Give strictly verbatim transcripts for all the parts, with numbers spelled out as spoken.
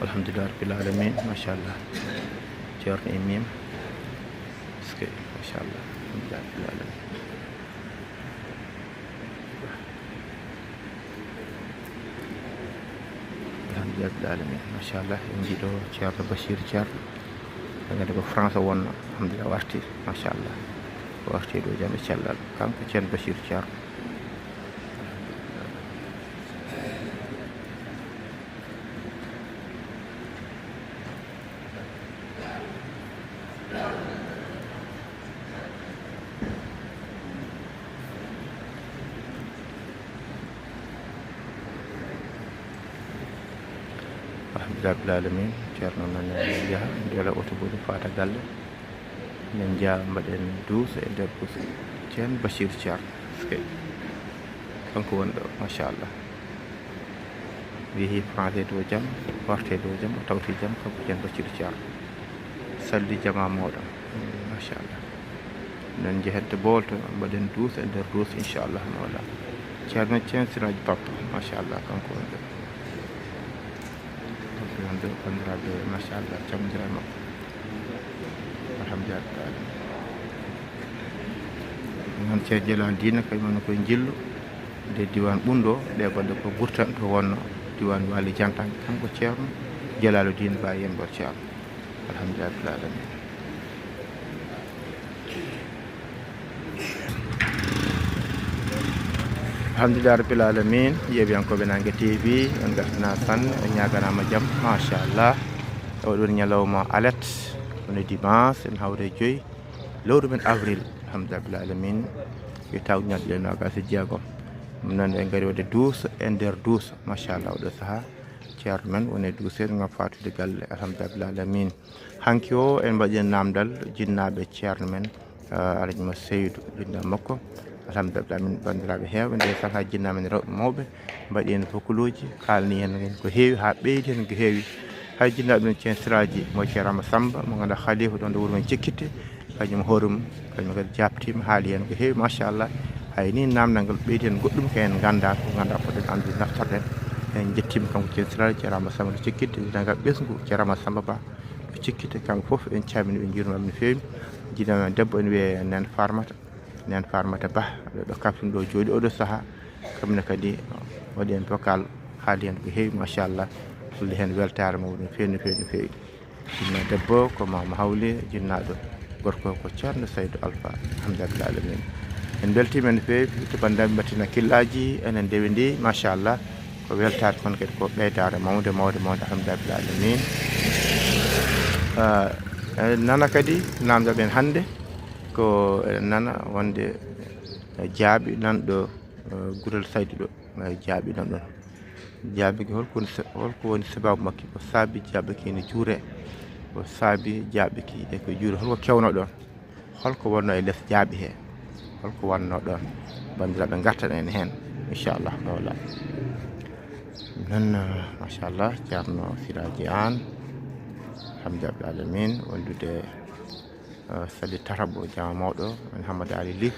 Alhamdulillah rabbil alamin, machallah. Ceerno immima. Est-ce que, machallah, alhamdulillah rabbil alamin. Alhamdulillah rabbil alamin, machallah. En njiɗo Ceerno Bachir Ceerno. Ngadi ko France wonno, alhamdulillah, warti, machallah. Warti ɗo jam e cellal. Kanko Ceerno Bachir Ceerno. Alhamdulillah rabbil alamin. Ceerno nan yaha, joola oto boli, faata galle. Min njaha mbaɗen duuso e nder duuso. Ceerno Bachir Thiam. Est-ce que kanko woni ɗo, machallah. Yehi France ɗo jam, warte ɗo jam, o tawti jam, kanko Ceerno Bachir Thiam. Salli jama moɗon, machallah. Non njehen to Bowol to, mbaɗen duuso e nder duuso, inchallah mawla. Ceerno Ceerno Siraaji Papa, machallah, kanko woni ɗo. Ɗum ɗo, banndiraaɓe, machallah, camdira makko. Alhamdulillah. Noon Ceerno Jalaal Diina, kañum woni koye Njillu, nde diiwaan Ɓunndo, ɗe balɗe ko Gurtan to wonno, diiwaan Waali Jantan, kanko Ceerno Jalaalu Diin Ba Yembo Ceerno. Alhamdulillah rabbil alamin. Alhamdulillah rabbil alamin, yeeɓiyankooɓe Naange T V, on ngartina tan, on ñaaganaama jam, machallah. Oɗon ñalawma alet, woni dimanche, en hawre joyi, lewru men avril, alhamdulillah rabbil alamin, yo taw ñalɗi ɗe noogaas e jeegom. Ɗum noon en ngari waɗde duuso e nder duuso, machallah, oɗo sahaa. Ceerno men woni e duuseede ngam faatude galle, alhamdulillah rabbil alamin. Hanki o, en mbaɗi heen naamndal jinnaaɓe ceerno men, eh, Alhaji Mat Seydou, jinnaaɓe makko. Alhamdulillah, min banndiraaɓe heewɓe, nde tan hay jinnaaɓe men rewɓe mawɓe mbaɗi heen fokoluuji, kaalni heen ko heewi, haa ɓeydi heen ko heewi. Hay jinnaaɓe men Ceen Siraaji mo Ceerno Samba, mo ngannduɗaa khalifa ɗoon ɗo wuro men Cikkitte, kañum hoore mum, kañum kadi jaabtiima, haali heen ko heewi, machallah. Hay ni naamndal ngal ɓeydi heen goɗɗum ko en nganndaa, ko nganndaa ko ɗen anndi naftorɗen. En njettiima kanko Ceen Siraaji, Ceerno Samba Cikkitte, jinnaagal ɓesngu Ceerno Samba Ba. Ɓe Cikkitte kamɓe fof en calminii ɓe, njuuriima ɓe no feewi. Jinnaaɓe men debbo ene wiyee Neen Farmata, Neen Farmata Bah, ɗo, ɗo Kafrine ɗo jooɗi oɗo sahaa. Kamɓe ne kadi waɗi heen vocal, haali heen ko heewi, machallah. Holli heen weltaare mawɗo no feewi, no feewi, no feewi. Jinnaaɗo debbo ko Mama Hawle, jinnaaɗo gorko ko Ceerno Saydu Alfa, alhamdulillah alamin. En mbeltiima no feewi to banndiraaɓe mbaɗti hakkillaaji, enen ndewi ndi, machallah. Ko weltaare, kono kadi ko ɓeydaare mawnde, mawnde, mawnde, alhamdulillah alamin. Ah, eɗen nana kadi naamndal men hannde, ko eɗen nana wonde jaaɓi nanɗo, eh, Gurel Saydu ɗo, eh, jaaɓi nanɗo. Jaaɓi ki, holko woni sa-, holko woni sabaabu makki? Ko saabi jaaɓi ki ene juuree? Ko saabi jaaɓi ki e ko juuree? Holko kewnoo ɗoon? Holko wonnoo e les jaaɓi hee? Holko wonnoo ɗoon? Banndiraaɓe, ngartan en heen, inchallah taala. Noon, machallah, Ceerno Siraaji Aan, alhamdulillah alamin, wondude, eh, Sali Tarabo, jama mawɗo, en Hammadi Ali Lih,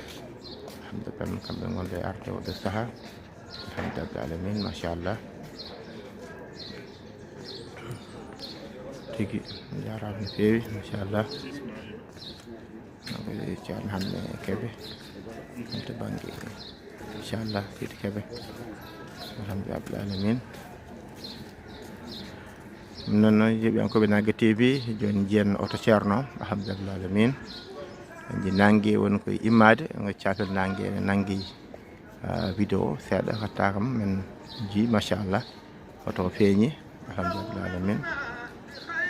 alhamdulillah, kamɓe ngonɗo e arde oɗo sahaa. Alhamdulillah alamin, machallah. Tigi, jaaraama no feewi, machallah. Ceerno Hammet Kebe, to bannge, machallah, Sidi Kebe. Alhamdulillah alamin. Noon noon, yeeɓiyankooɓe Naange T V, jooni njiyen oto Ceerno, alhamdulillah alamin. Nji naange woni koye immaade, ngo caafel naange ene nanngi. Ah, vidéo seeɗa hatta kam min nji, machallah. Hoto feeñi, alhamdulillah alamin.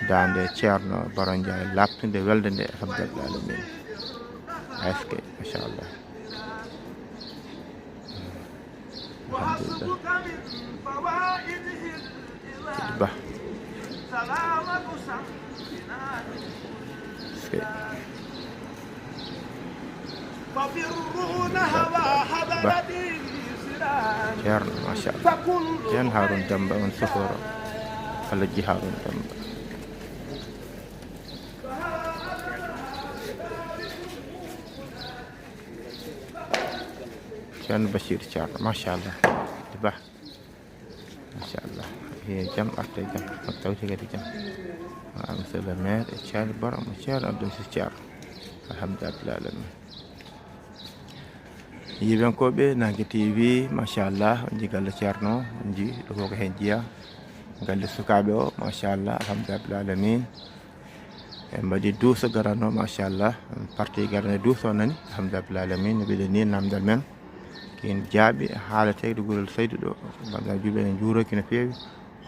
Daande Ceerno Baro Ndiaye laaɓtunde, welde nde, alhamdulillah alamin. Est-ce que, machallah. Alhamdulillah. Ba. Ba. Ceerno, machallah. Ceerno Harouna Demba, on soforo. Alhaji Harouna Demba. Ceerno Bachir Thiam, machallah. Ba. Machallah. He jam, arte jam, on tawti kadi jam. Ah, monsieur le maire e Thiali Baro, mo Ceerno Abdou Aziz Thiaro. Alhamdulillah alamin. Yiiɓenkooɓe Nangue T V, machallah, on njii galle Ceerno, on njii ɗo fof ko heen jeyaa. Galle sukaaɓe o, machallah, alhamdulillah alamin. En mbaɗi duuso garanno, machallah. Parti garanno e duuso nani, alhamdulillah alamin. No mbiɗen ni namdal men. Kin jaaɓi haala tawde gurol Saydu ɗo. Banndiraaɓe juulɓe, en njuurooki no feewi.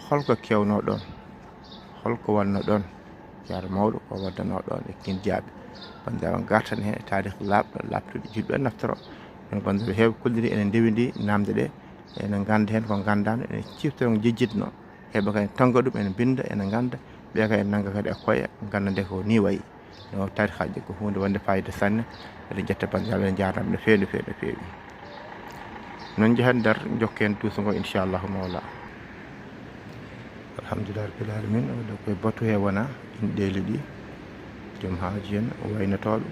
Holko kewnoo ɗoon? Holko wonnoo ɗoon? Ceerno mawɗo, ko wonnoo ɗoon e kin jaaɓi. Banndiraaɓe, ngartan heen e taarikh laaɓɗo, laaɓtuɗo, juulɓe naftoro. Ɗum banndiraaɓe heewɓe kolliri ene ndewindi namde ɗe, ene ngannda heen ko nganndaano, ene ciftoro ngo jejjitno. Heɓe kadi tonnga ɗum, ene mbinnda, ene ngannda. Ɓe kadi nannga kadi e koye, ngannda nde ko nii wayi. No taarikaaji ko huunde wonde fayida sanne. Eɗen njetta banndiraaɓe, eɗen njaarnama no feewi, no feewi, no feewi. Noon njahen nder, njokken duuso ngo, inchallahu mawla. Alhamdulillah rabbil alamin. Oɗo koye batu he wona inɗeeli ɗi. Joom haaji en, waynotooɗo.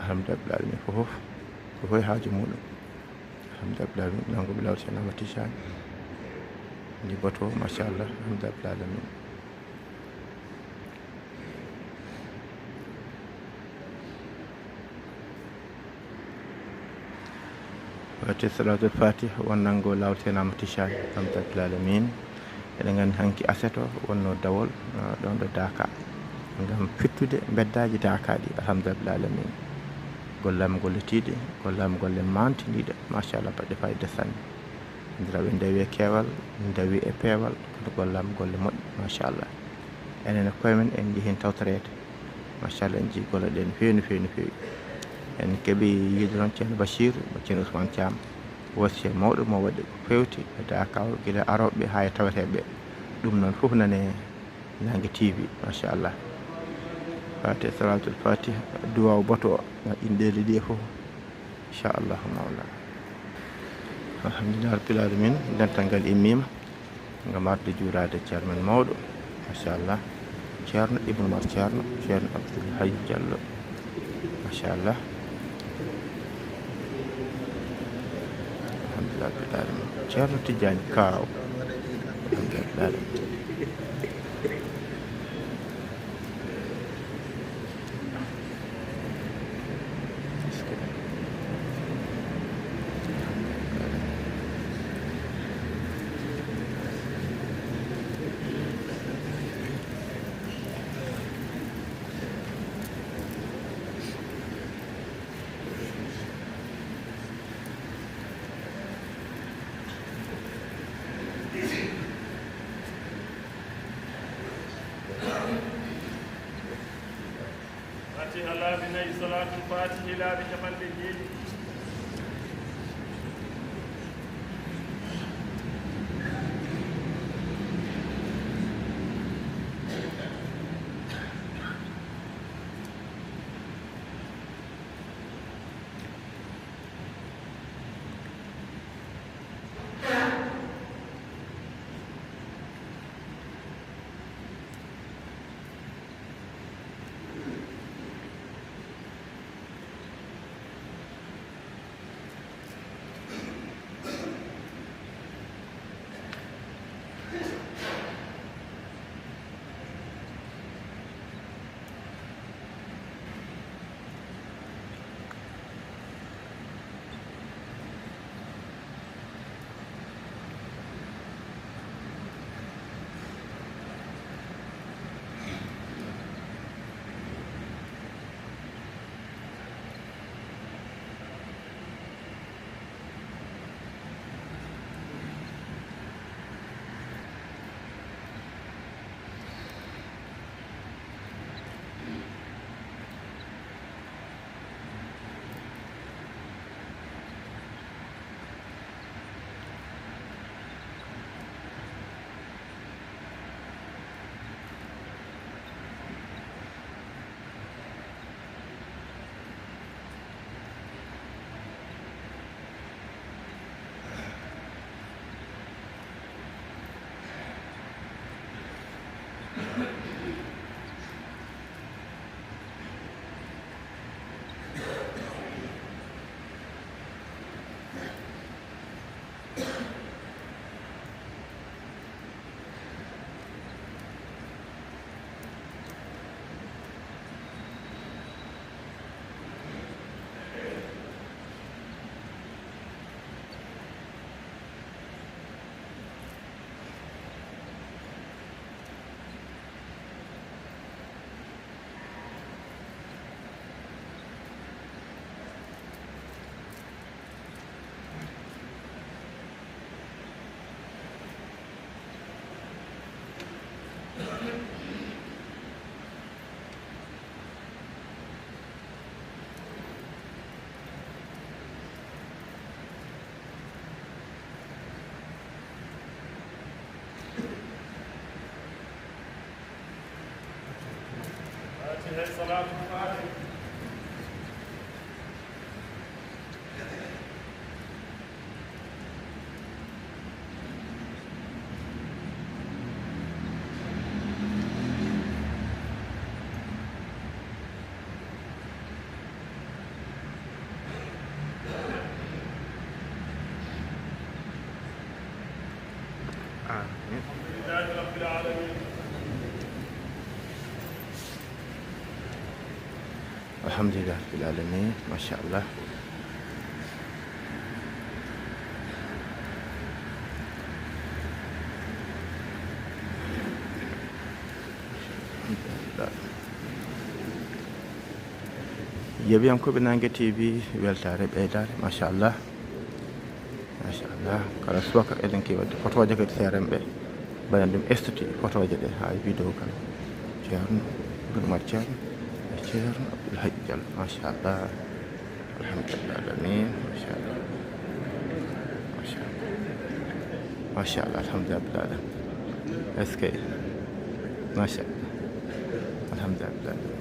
Alhamdulillah rabbil alamin. Fof, fof e haaju muɗum. Alhamdulillah rabbil alamin. Nangu mi lawti en Amadu Tijaan. Ndi batu, machallah. Alhamdulillah rabbil alamin. Wate Salaatul Faatih, won nanngo laawol Seynaa Ahmad Tijaan, alhamdulillahi rabbil aalamiin. Eɗen nganndi hanki aset o wonnoo dawol, ah, ɗoon ɗo Daaka, ngam fittude mbeddaaji Daaka ɗi, alhamdulillahi rabbil aalamiin. Golle am gollitiiɗe, golle am golle maantiniiɗe, machallah, baɗɗe fayida sanne. Banndiraaɓe, en ndawi e keewal, en ndawi e peewal, kono golle am golle moƴƴe, machallah. Enen e koye men en njehii heen tawtoreede. Machallah, en njii golle ɗe no feewi, no feewi, no feewi. En keɓii yiide noon Ceerno Bachir, mo Ceerno Ousmane Thiam, wasiya mawɗo mo waɗi ko feewti e Daaka o, gila arooɓe haa e taweteeɓe. Ɗum noon fof nane Nangue T V, machallah. Fate Salaatul Faatiha, duwaaw batu o, inɗeeli ɗi e fof. Inchallahu mawla. Alhamdulillahi rabbil alamin, dental ngal immiima ngam arde juuraade ceerno men mawɗo, machallah, Ceerno Ibnu Umar Ceerno, Ceerno Abdoul Hayy Diallo, machallah. Alhamdulillahi rabbil alamin. Ceerno Tijjaani Kaaw. Alhamdulillahi rabbil alamin. Fatiha laabi nayi, Salaatul Faatihi laabi capanɗe jeeɗiɗi. Alhamdulillah rabbil alamin, machallah. Yeewiyankooɓe Naange T V, weltaare ɓeydaare, machallah. Machallah, kala subaka eɗen keewi waɗde fotooje kadi seerenɓe. Mbaɗen ɗum estati fotooje ɗe haa e vidéo kala. Ceerno Abdoul Oumar Ceerno, e Ceerno Abdoul Hadj Diallo, machallah. Alhamdulillah alamin, machallah. Machallah. Machallah, alhamdulillah alamin. Est-ce que? Machallah. Alhamdulillah alamin.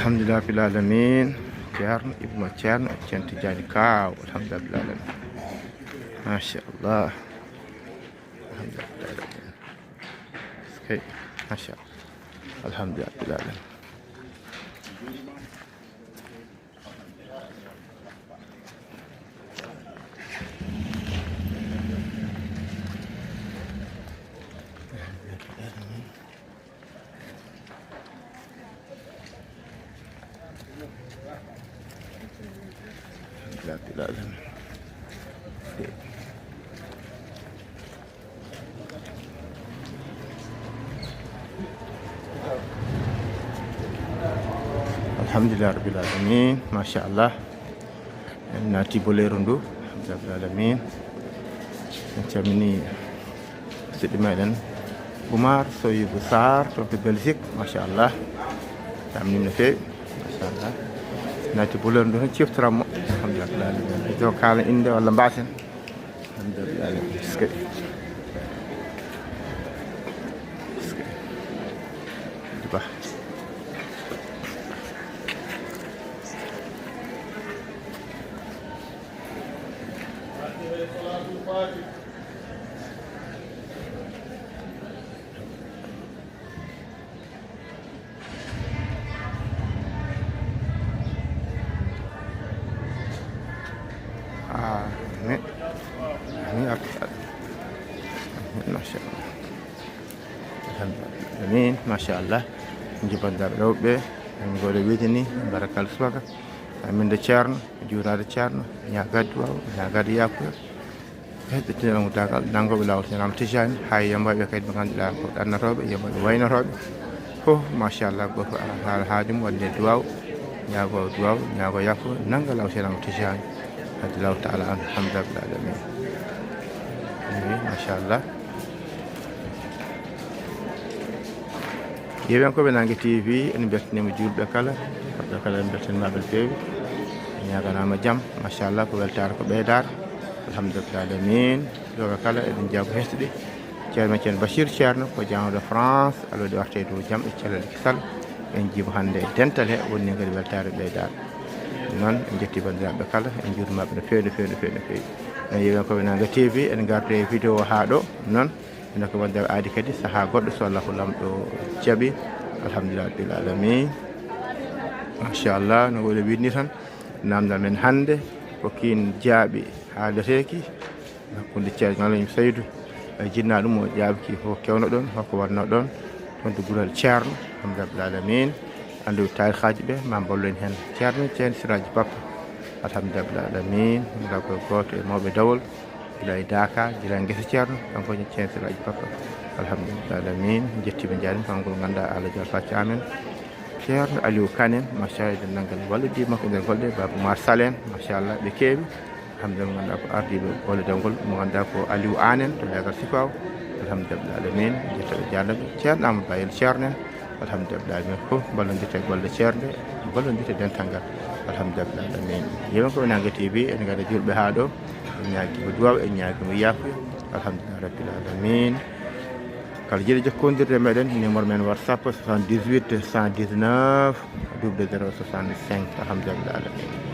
Alhamdulillah rabbil alamin. Ceerno Ibnu Ceerno Ceerno Tijaani Kaaw. Alhamdulillah rabbil alamin. Machallah. Alhamdulillah rabbil alamin. Kay, machallah. Alhamdulillah rabbil alamin. Alhamdulillah rabbil alamin, machallah. En naati Boleeru ndu, alhamdulillah rabbil alamin. En calmini musidɗo meɗen Oumar Soyibou Sarr, toon to Belgique, machallah. Calminii no feewi, machallah. Naati Boleeru ndu tan ciftoran mo, alhamdulillah rabbil alamin. Ɓe jo kaala innde walla mbaasen. Alhamdulillah. Est-ce que? Est-ce que? Bah. Amin. Amin. Amin. Machallah. Amin. Machallah. Nji banndiraaɓe rewɓe, en ngooɗe wiide ni, barakallah subaka. Amin de Ceerno, juuraade Ceerno, ñaagaade duwaaw, ñaagaade yaafuya. Heɓɓe tinal mo dagal, nanngooɓe laawol Seeɗa Ahmad Tijaani, haa e yambayɓe kadi ɓe ngannduɗaa ko ɗannotooɓe, yambayɓe waynotooɓe. Fof, machallah, gooto ara haala haaju mum, waɗde duwaaw, ñaagoo duwaaw, ñaagoo yaafo, nannga laawol Seeɗa Ahmad Tijaani. Radiyallahu taala anhu, alhamdulillah rabbil alamin. Eyi, machallah. Yeewiyankooɓe Naange T V, en mbeltaniima juulɓe kala, woɓɓe kala en mbeltaniima ɓe no feewi. En ñaaganaama jam, machallah, ko weltaare, ko ɓeydaare. Alhamdulillah alamin. Rewɓe kala eɗen njaabo hesɗi. Ceerno men Ceerno Bachir Ceerno ko jaawnooɗo France, Allah waɗi o arta e dow jam e cellal e kisal. En njiimo hannde e dental he, woni heen kadi weltaare ɓeydaare. Noon, en njetti banndiraaɓe kala, en njuuriima ɓe no feewi, no feewi, no feewi, no feewi. En Yeewiyankooɓe Naange T V, en ngartu e vidéo haa ɗo, noon. Ene ko wonde aadi kadi sahaa goɗɗo, so Allahu Laamɗo jaɓi. Alhamdulillah rabbil alamin. Machallah, no woni wiide ni tan, naamndal men hannde ko kiin jaaɓi haalateeki hakkunde Ceerno Ñalawma Saydu e jinnaaɗo mum, o jaaɓi ki, ko kewno ɗon, hoko wonno ɗon, toon to Gural Ceerno, alhamdulillah rabbil alamin. Annduɓe taarikaaji ɓe, ma mballu en heen. Ceerno Ceen Siraaji Bappa, alhamdulillah rabbil alamin. Ndaa ko gooto e mawɓe dawol. Gila e Daaka, gila e ngesa Ceerno, kanko ne Ceerno Siraaji Papa. Alhamdulillah alamin, jettiɓe jaarima kanko mo ganduɗa Allah jal facca amen. Ceerno Aliou Kane, machallah, denndangal wallidiiɓe makko nder golle, Baba Oumar Sall en, machallah, ɓe keewi. Alhamdulillah, mo ganduɗa ko ardiiɓe golle dewgol, mo ganduɗa ko Aliou Anne en to leegal Sifaw. Alhamdulillah alamin, jettaɓe jaarnaɓe. Ceerno Amadou Bayel Ceerno en, alhamdulillah alamin, fof mballodira e golle ceernde, mballodira e dental ngal. Alhamdulillah alamin. Yewen ko Nanga T V, en ngada julɓe haa ɗo. En ñaagima duwaw, en ñaagima yaafuya. Alhamdulillah rabbil alamin. Kala jiɗo jokkondirde e meɗen, numéro men WhatsApp soixante-dix-huit cent dix-neuf double zéro soixante-cinq. Alhamdulillah alamin.